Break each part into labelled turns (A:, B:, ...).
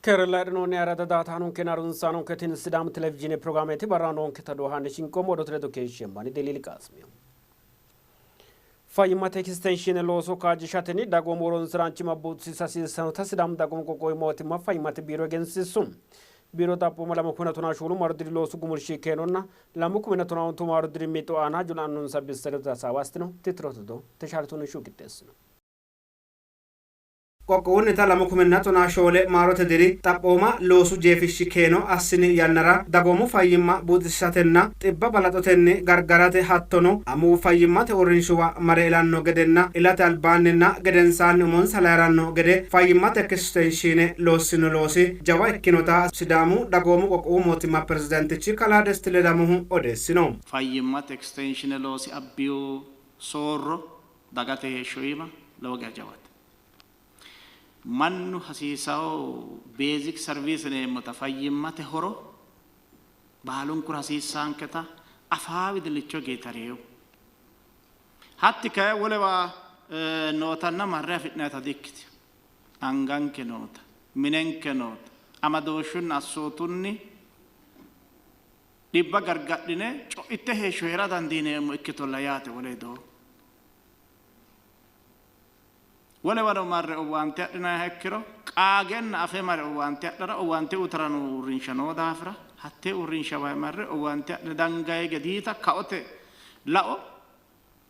A: Keere laydhinoonni ayirrada daatanonkenna harunsaanonke tini Sidaamu televizhiine pirogiraameeti barra noonketa doohanni shinqoommo odote ledo keeshsheemmo ani Deliili Qaasimiyo. Fayyimmate ekistenshiine looso kaajjishatenni dagoomu horonsiraanchimma buuxisiisa hasiissannota Sidaamu Dagoomu Qoqqowi Mootimma Fayyimmate Biiro egensiissu. Biiro xaphooma 2014 maaru diri loosu gumulshi keenonna 2015 maaru diri mixo aana hajo la'annonsa bissa ledo hasaawa assitino. Tittirote ledo Teshaale Tunishu qixxeessino.
B: Qoqqowunnita 2014 maarote diri xaphooma loosu jeefishshi keeno assini yannara dagoomu fayyimma buuxisiisatenna xibba balaxotenni gargarate hattono amuwu fayyimmate uurrinshuwa mare ilanno gedenna ilate albaanninna gedensaanni umonsa layi'ranno gede fayyimmate ekistenshiine loossino loosi jawa ikkinota Sidaamu dagoomu qoqqowu mootimma pirezidaantichi kalaa Desti Ledamohu odeessino.
C: Fayyimmate ekistenshiine loosi abbino soorro dagate heeshsho iima lowo geya jawate. Mannu hasiisawo basic service yineemmota fayyimmate horo baalunkura hasiissaanketa afaa wedillicho geetareeyo. Hatti kayi wolewa nootanna marre afi'nayita dikkitino. Anganke noota, minenke noota, amadooshshunna assootunni dhibba gargadhine co'itte heeshsho hee'ra dandiineemmo ikkitolla yaate wole doogo. Wolewano marre owaante adhinanniha ikkiro qaagenna afe mare owaante adhara owaante uytara noo uurrinsha noo daafira hattee uurrinshawa marre owaante adhine dangayi gediita kaote lao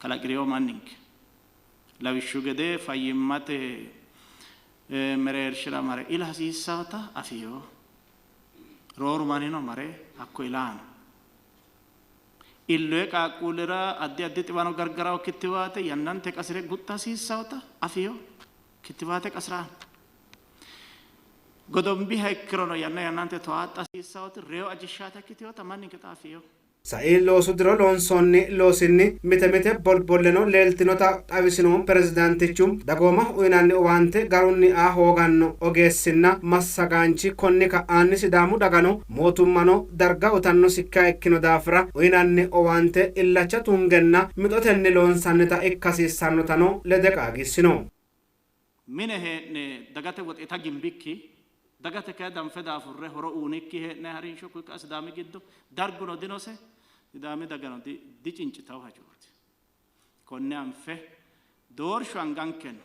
C: kalaqi'rino manninke. Lawishshu gede fayyimmate mereershira mare ila hasiissawota afino. Rooru mannino mare hakko ilaano. Illoye qaaqquullira addi addi xiwano gargarawo kittiwaate yannante qasire guxxa hasiissawota afiyo kittiwaate qasiraano. Godombiha ikkirono yanna yannante towaaxxa hasiissawoti reyo ajishshaata ikkitewota manninke xa afiyo.
B: Sai loosu diro loonsoonni loosinni mite mite bolbolleno leeltinota xawisinohu pirezidaantichu, dagoomaho uynanni owaante garunni aa hooganno ogeessinna massagaanchi konni ka'aanni Sidaamu dagano mootummano darga utannosikkiha ikkino daafira uynanni owaante illacha tungenna mixotenni loonsannita ikka hasiissannotano lede qaagiissino.
C: Mine hee'ne dagate woxe ita gimbikki, dagate kay danfe daafurre horo uunikki hee'nanni harinsho kuy ka'a Sidaami giddo darguno dinose, Sidaami dagano dicincitawo hajooti. Konne anfe doorshu anganke no.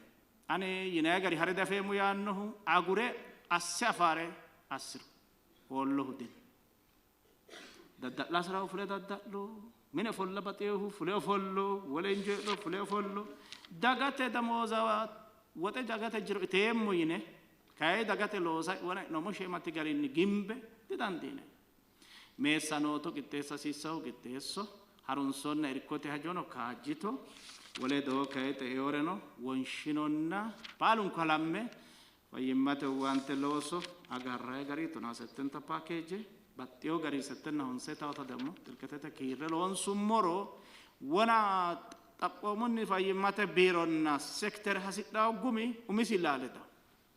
C: Ani yinanni gari hare diafeemmo yaannohu agure asse afaare assiro hoollohu dino. Dadda'la hasi'rahu fule dadda'lo, mine ofolla baxeehu fule ofollo, wole injo heedhuro fule ofollo. Dagate damooza woxe dagate jiro iteemmo yine kayi dagate loosa wona e'noommo sheemati garinni gimbe didandiinanni. Meessanooto qixxeessa hasiissahu qixxeesso, harunsonna irkote hajono kaajjito, wole doo kayi xeeoreno wonshinonna baalunku halamme Fayyimmate owaante looso agarranni gari tonaa settenta paakeeje baxxeewo garinni settenna honse taota demmo xilqetete kiirre loonsummoro wona xaphoomunni fayyimmate biironna sektere hasidhanno gumi umisi laale daanno.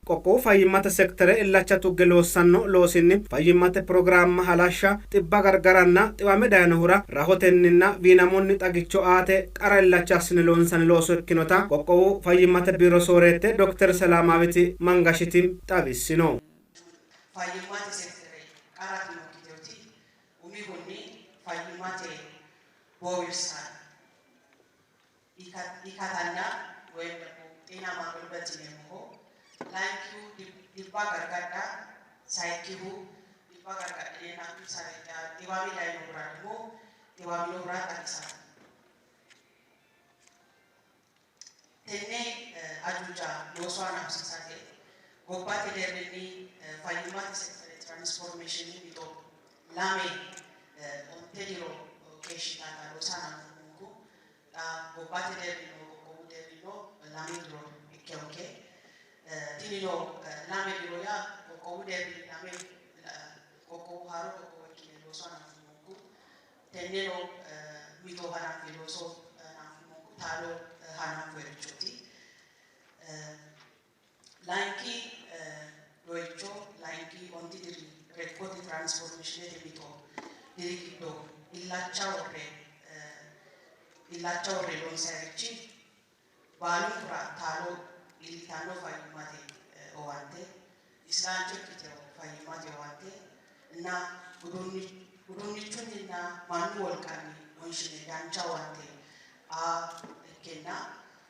B: Qoqqowu fayyimmate sektere illacha tugge loossanno loosinni fayyimmate pirogiraamma halashsha, xibba gargaranna xiwame dayinohura rahotenninna wiinamunni xagicho aate qara illacha assine loonsanni looso ikkinota qoqqowu fayyimmate biiro sooreette dokter Selaamaawiti Mangashiti xawissino.
D: Fayyimmate sektere qara timo ikkitinoti umihunni fayyimmate boowirsa ikkatanna woyim ደግሞ ጤና ማጎልበት yineemmoho. Layinkihu dhibba gargadha, sayikkihu dhibba gargadhineenna dhiwame dayinohura ደግሞ dhiwaminohura xagisa. Tenne ajuuja loosu aana hosiisate gobbate deerrinni fayyimmate sektere tiraanisformeeshiini mixo lame onte diro keeshshitannota loosa hananfummonku xa gobbate deerrinnino qoqqowu deerrinnino lame diro ikkinonke. Tinino lame diro yaa qoqqowu deerrinni lame qoqqowu haaro qoqqowo ikkine looso hananfummonku tenneno mixo hananfe looso hananfummonku taalo hananfoyerichooti. Layinki doyicho layinki onti diri reekkote tiraanisformeeshinete mixo diri giddo illacha worre illacha worre loonsayirichi baalunkura taalo iillitanno fayyimmate owaante Isilaancho ikkitino fayyimmate owaante nna uduunnichunninna mannu wolqanni wonshine dancha owaante aa ikkenna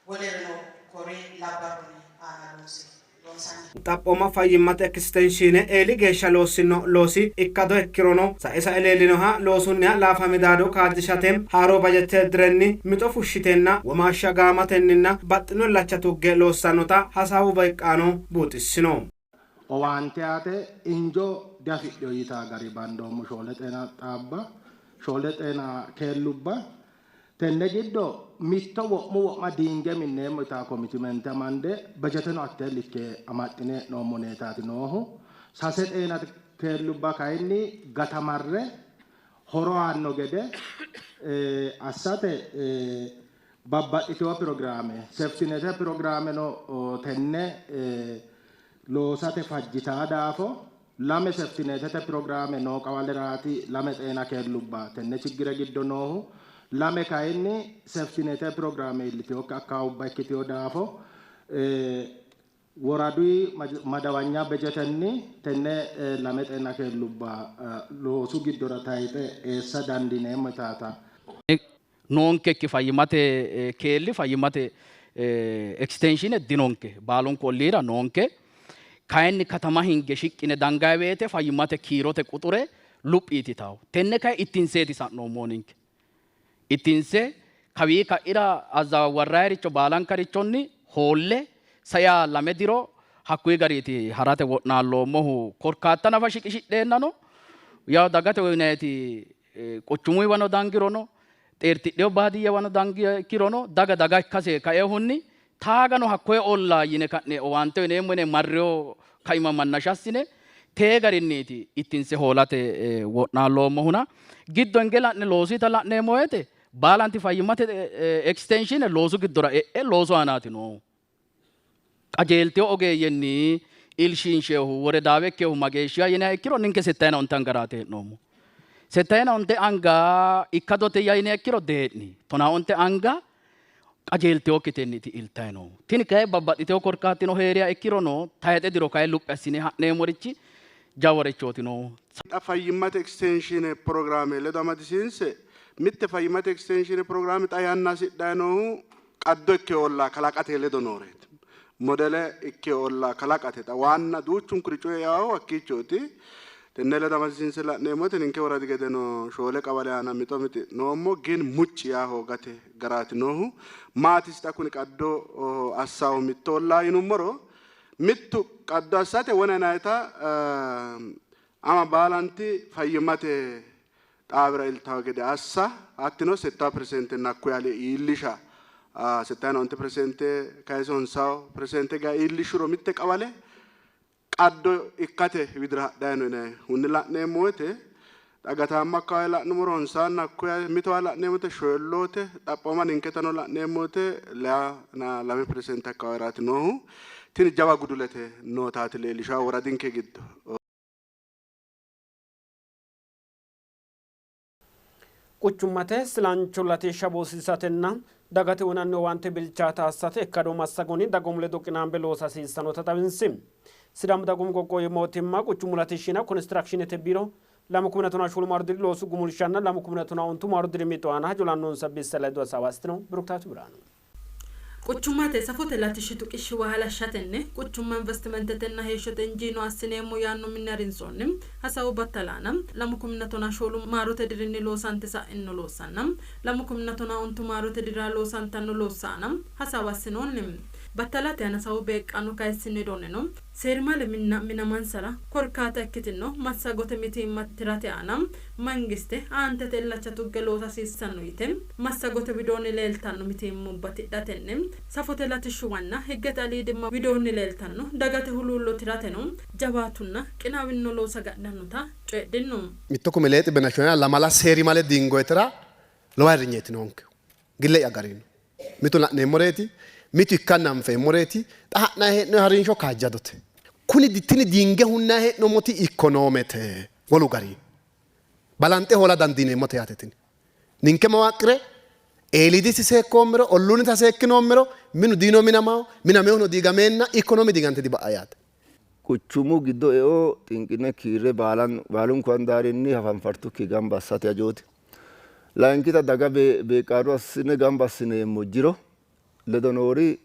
D: wolereno kore labbannori aana loonse loonsanni.
B: Xaphooma fayyimmate ekistenshiine eeli geeshsha loossino loosi ikkado ikkirono sae sae leellinoha loosunniha laafa midaado kaajjishate haaroo bajete direnni mixo fushshitenna womaashsha gaamatenninna baxxino illacha tugge loossannota hasaawu beeqqaano buuxissino.
E: Owaante aate injo diafidhino yitaa gari bandoommo shoole xeena xaabba, shoole xeena keellubba. Tenne giddo mitto wo'mu wo'ma diinge minneemmo yitaa komitimente amande bejeteno hattee likke amaxxine hee'noommo huneetaati noohu. Sase xeena keellubba kayinni gatamarre horo aanno gede assate babbaxxitino pirogiraame seftinete pirogiraameno tenne loosate fajjitaa daafo lame seftineetete pirogiraame noo qawaleraati lame xeena keellubba tenne chiggire giddo noohu, lame kayinni seftineete pirogiraame iillitinokki akkaawubba ikkitino daafo woradu madawanya bejetenni tenne lame xeena keellubba loosu giddora tayixe eessa dandiineemmo yitaata.
F: Noonkekki fayyimmate keelli fayyimmate ekstenshiine dinonke, baalunku olliira noonke. Kayinni katama hinge shiqqine dangayi woyte fayyimmate kiirote quxure luphi yititawo. Tenne kayi ittinseeti sa'noommohu ninke. Ittinse kawii ka'ira azzaawwarrayiricho baalankarichonni hoolle saiha lame diro hakkuyi gariiti harate wo'naalloommohu. Korkaatta nafa shiqishidheennano yaw dagate uyinayiti quchumuyiwano dangirono xeertidhino baadiyyewano dangirono daga daga ikkase kainohunni taagano hakkoye ollaa yine ka'ne owaante uyineemmo yine marrewo kaima mannasha assine tee garinniiti ittinse hoolate wo'naalloommohuna giddo hinge la'ne loosuyita la'neemmo woyte baalanti fayyimmate ekstenshiine loosu giddora e'e loosu aanaati noohu. Qajeeltino ogeeyyenni ilshiinshehu woredaawe ikkehu mageeshshiha yiniha ikkiro ninke settayina onte angaraati hee'noommo. Settayina onte anga ikkadote yiniha ikkiro dee'ni. Tonaa onte anga qajeeltinokkitenniiti iltayi noohu. Tini kayi babbaxxitino korkaatino hee'riha ikkirono tayixe diro kayi luphi assine ha'neemmorichi jawarichooti noohu.
G: Xa fayyimmate ekistenshiine pirogiraame ledo amadisiinse mitte fayyimmate ekistenshiine pirogiraame xa yanna hasidhanni noohu qaddo ikke ollaa kalaqate ledo nooreeti. Modele ikke ollaa kalaqate xa waanna duuchunkuri coyi eahu hakkiichooti. Tenne ledo amadisiinse la'neemmo woyte ninke woradi gedeno shoole qawale aana mixo mixi'noommo, gin mucci yaa hoogate garaati noohu. Maatisi xa kuni qaddo assahu mitto ollaa yinummoro mittu qaddo assate wona yinannita ama baalanti fayyimmate xaawira iltawo gede assa hattino settaa piresentenna hakkuyi ale iillisha settayina onte piresente kayise honsawo piresente geya iillishshuro mitte qawale qaddo ikkate widira hadhanni no yinanni. Hunni la'neemmo woyte xagataamma akkawawe la'nummoro honsaanna hakkuyi mitowa la'neemmo woyte shoyilloote xaphooma ninketano la'neemmo woyte leya lame piresente akkawaaweraati noohu. Tini jawa gudulete nootaati leellishawo woradinke giddo.
A: Quchummate silancho latishsha buusiisatenna dagate uyinanni owaante bilchaata assate ikkado massagonni dagoomu ledo qinaambe loosa hasiissannota xawinsi. Sidaamu dagoomu qoqqowi mootimma quchumu latishshina konistirakshiinete biiro 2014 maaru diri loosu gumulshanna 2019 maaru diri mixo aana hajo la'annonsa bissa ledo hasaawa assitino. Biruktaatu Biraanu.
H: Quchummate safote latishshi tuqishshuwa halashshatenni quchumma investimentetenna heeshshote injiino assineemmo yaanno minni harinsoonni hasaawu battala aana lamu kuminna tonaa shoolu maarote dirinni loosante sa'inno loossanna lamu kuminna tonaa ontu maarote dirira loosantanno loossa aana hasaawa assinoonni. Battalate aana hasaawu beeqqaano kayissino hedonnino seerimale minna minamansara korkaata ikkitinno massagote mitiimma tirate aana mangiste aantete illacha tugge loosa hasiissanno yite massagote widoonni leeltanno mitiimmubba tidhatenni safote latishshuwanna higgete aliidimma widoonni leeltanno dagate huluullo tirateno jawaatunna qinaawinno loosa gadhannota coyidhinno.
I: Mitto kume lee xibbe shoyina lamala seerimale diingoyetera lowo ayirrinyeeti noonkehu. Gille'ya garino. Mitu la'neemmoreeti, mitu ikkanna anfeemmoreeti. Xa ha'nanni hee'noonni harinsho kaajjadote. Kuni tini diinge hunnanni hee'noommoti ikkonoomete wolu garinni balanxe hoola dandiineemmote yaate tini. Ninke mawaaqqire eeliidisi seekkoommero, olluunnita seekkinoommero minu diino minamawo, minaminohuno diigameenna ikkonoome diigante diba'a yaate.
J: Quchumu giddo eo xinqine kiirre baalunku handaarinni hafanfartukki gamba assate hajooti. Layinkita daga beeqqaano assine gamba assineemmo jiro ledo noori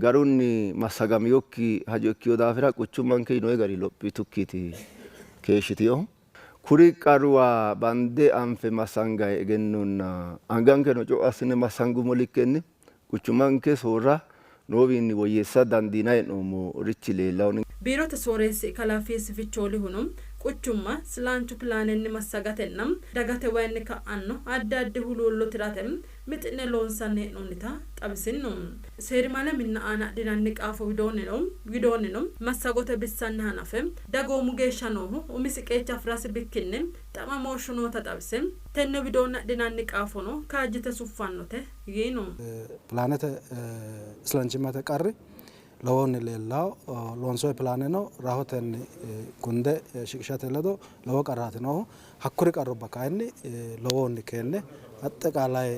J: garunni massagaminokki hajo ikkino daafira quchummanke yinoonni garinni lophitukkiiti keeshshitinohu. Kuri qarruwa bande anfe massangayi egennonna angankeno co'o assine massangummo likkenni quchumanke soorra noowiinni woyyeessa dandiinanni hee'noommorichi leellanno.
H: Biirote sooreessi kalaa Fiissi Fichoolihuno quchumma silaanchu pilaanenni massagatenna dagate wayinni ka'anno addi addi huluullo tirate mixi'ne loonsanni hee'noonnita xawisinno. Seerimale minna aana adhinanni qaafo widoonnino massagote bissanni hanafe dagoomu geeshsha noohu umisi qeecha afirasi bikkinni xa'mamooshshu noota xawise tenne widoonni adhinanni qaafono kaajjite suffannote yiino.
K: Pilaanete islanchimmate qarri lowohunni leellanno. Loonsoonni pilaaneno rahotenni gunde shiqishate ledo lowo qarraati noohu. Hakkuri qarrubba kayinni lowohunni keenne aጠቃላይ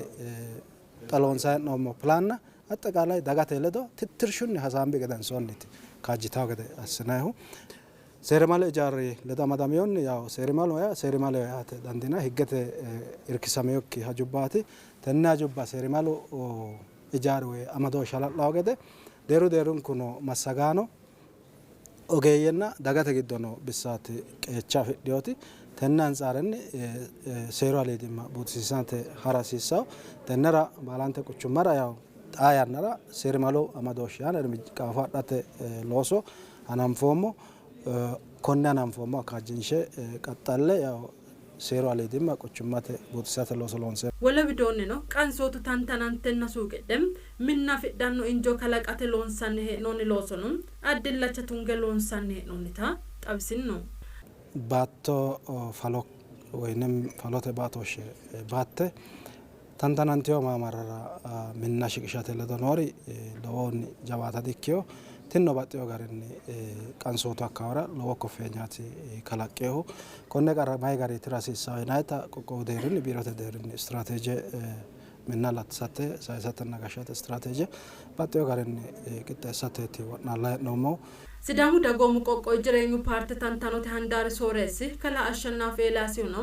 K: xa loonsanni hee'noommo pilaanna aጠቃላይ dagate ledo tittirshunni hasaambi gedensoonniiti kaajjitawo gede assinannihu. Seerimale ijaari ledo amadaminohunni yaw seerimalu yaa seerimaleho yaate dandiinanni higgete irkisaminokki hajubbaati. Tenne hajubba seerimalu ijaari woyi amadooshshi hala'lawo gede deerru deerrunku noo massagaano ogeeyyenna dagate giddo noo bissaati qeecha afidhinoti. Tenne antsaarenni seeru aliidimma buuxisiisate hara hasiissanno. Tennera baalante quchummara yaw xaa yannara seerimalu amadooshshi aana qaafo adhate looso hananfoommo. Konne hananfoommo kaajjinshe qaxxalle yaw seeru aliidimma quchummate buuxisate looso loonseemmo.
H: Wole widoonnino qansootu tantanantenna suuqidhe minna afidhanno injoo kalaqate loonsanni hee'noonni loosono addi illacha tunge loonsanni hee'noonnita xawisinno.
K: Baatto falo woynim falote baatooshshe baatte tantanantino maamarrara minna shiqishate ledo noori lowohunni jawaata dikkino. Tinino baxxino garinni qansootu akkawara lowo koffeenyaati kalaqqinohu. Konne qarra mayi garinni tira hasiissanno yinannita qoqqowu deerrinni biirote deerrinni istiraateeje minna latisate sayisatenna gashshate istiraateeje baxxino garinni qixxeessateeti wo'naallanni hee'noommohu.
H: Sidaamu dagoomu qoqqowi jireenyu paarte tantanote handaari sooreessi kalaa Ashshennaafi Eelaasihuno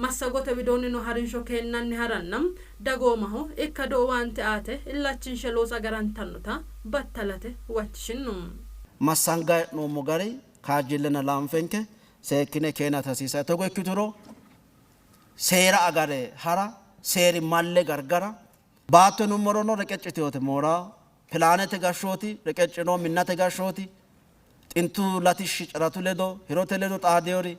H: massagote widoonnino harinsho keennanni haranna dagoomaho ikkado owaante aate illachinshe loosa agarantannota battalate huwachishinno.
L: Massangayi hee'noommo gari kaajjillenna laanfenke seekkine keenate hasiisanno. Togo ikkituro seera agare hara, seeri malle gargara, baatto yinummorono reqeccitinote moora, pilaanete gashshooti reqeccino minnate gashshooti, xintu latishshi caratu ledo, hirote ledo xaadinori,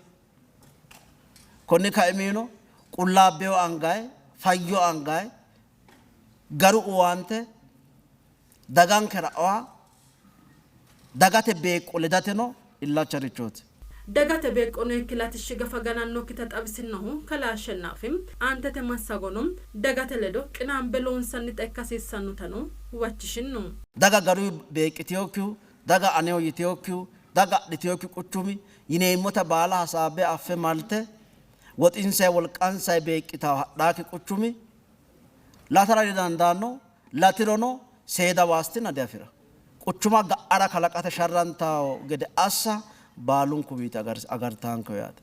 L: konni kaimino qullaabbeyo angayi, fayyo angayi, garu owaante dagankera oa dagate beeqqo ledateno illacharichooti.
H: Dagate beeqqo nookki latishshi gafa ganannokkita xawisinnohu kalaa Ashennaafi, aantete massagono dagate ledo qinaambe loonsannita ikka hasiissannotano huwachishinno.
L: Daga garuyi beeqqitinokkihu, daga aneho yitinokkihu, daga adhitinokki quchumi yineemmota baala hasaabbe affe malte woxinsayi wolqansayi beeqqitawo hadhaakki quchumi latara didandaanno, latirono seeda waastina diafi'ranno. Quchuma ga'ara kalaqate sharrantawo gede assa baalunku wiiti agartaankeho yaate.